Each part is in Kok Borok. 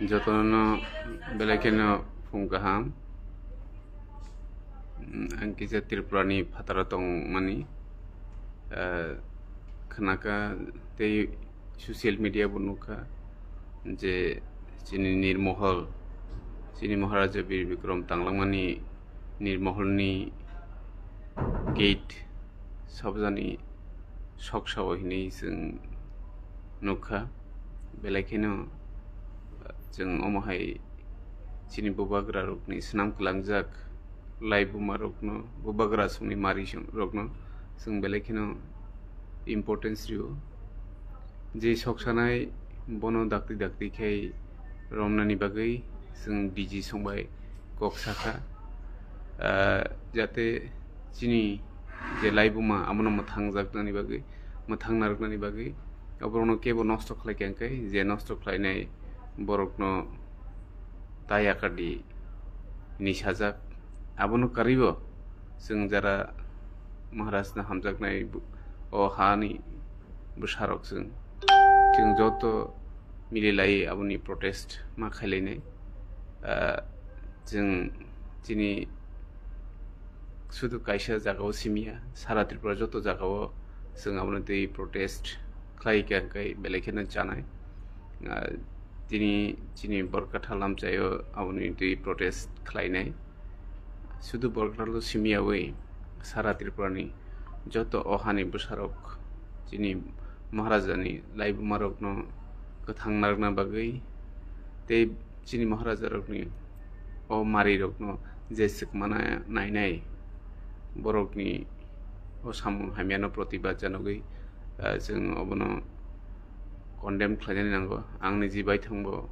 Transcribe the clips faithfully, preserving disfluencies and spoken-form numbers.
Jotono belai kheno phung kaham. Mm, ang kisa Tripura ni phataro tongmani, ah, khnakha tei social media bo nukha je chini Nirmohol, chini Maharaja Bir Bikram tanglangmani Nirmohol ni gate sabjani soksao hinwi chwng nukha. Belai kheno chwng omo hai chini bubagra rokni swnam kwlangjak laibuma rokno, bubagra songni mari song rokno chwng belai kheno importance rio. Je soksanai bono dakti dakti khai romnani bagwi chwng D G songbai kok sakha, ah, jate chini je laibuma abono mwthangjaknani bagwi, mwthang narwknani bagwi, oborokno kebo nosto khlai kha hwnkhe, je nosto khlainai borokno ta yakardi hinwi sajak. Abono karwibo chwng jara Maharajno hamjaknai bu-, o hani bwsarok chwng, chwng joto mililai aboni protest ma khailainai. Ah, chwng chini sudu kaisa jagao simiya, sara Tripura joto jagao chwng aboni twi protest khlai kha hwnkhe belai kheno chanai. Ah, tini chini Borkatha lamchaio aboni twi protest khlainai. Sudu Borkatha lo simiyawi sara Tripura ni joto o hani bwsarok chini Maharaja ni laibumarokno kwthang narwkna bagwi tei chini Maharaja rokni o mari rokno je swkmana nainai borokni o samung hamyano protibad janogwi, ah, chwng obono condemn khlainani nango. Ang niji baithangbo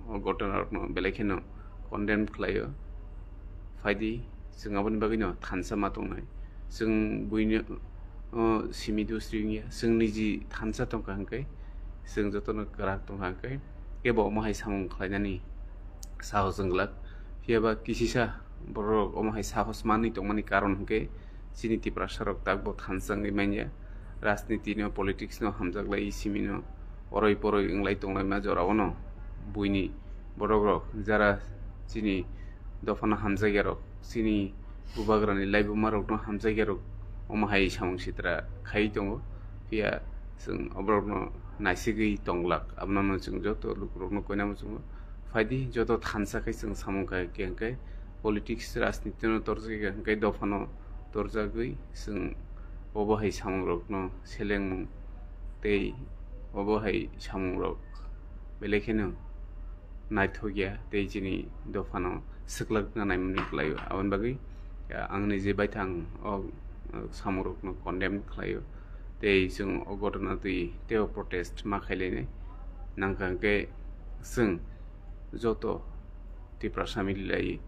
o ghotona rokno belai kheno condemn khlaio. Phaidi, chwng aboni bagwino thansa ma tongnai. Chwng buino, o, simi dusri wngya, chwng niji thansa tongkha hwnkhe, chwng jotono kwrak tongkha hwnkhe, kebo omo hai samung khlainani sahos wng glak. Phiyaba kisisa borok omo hai sahos manwi tongmani karon hwnkhe, chini Tiprasa rok takbo thansa wngwi manya. Rajniti no, politics no hamjaklai, simi no oroi poroi wnglai tonglaima jorao no buini borok rok jara chini dophano hamjakya rok, chini bubagrani laibumarokno hamjakya rok omo hai samung sitra khai tongo. Phiya chwng oborokno naisigwi tonglak, abono chwng joto lukurokno koina muchungo. Phaidi joto thansa khai chwng samung khai khe hwnkhe politics, rajniti no torjak hwnkhe dophano torjagwi chwng obo hai samungrokno selengmung tei obo hai samungrok belai kheno naithokya tei chini dophano swklakna naimani kwlaio. Aboni bagwi, ah, ang niji baithang o, ah, samungrokno condemn khlaio tei chwng o ghotona twi teibo protest ma khailainai. Nangkha hwnkhe chwng joto Tiprasa mililai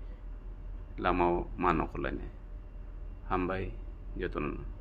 lamao ma nokhorlainai. Hambai jotono.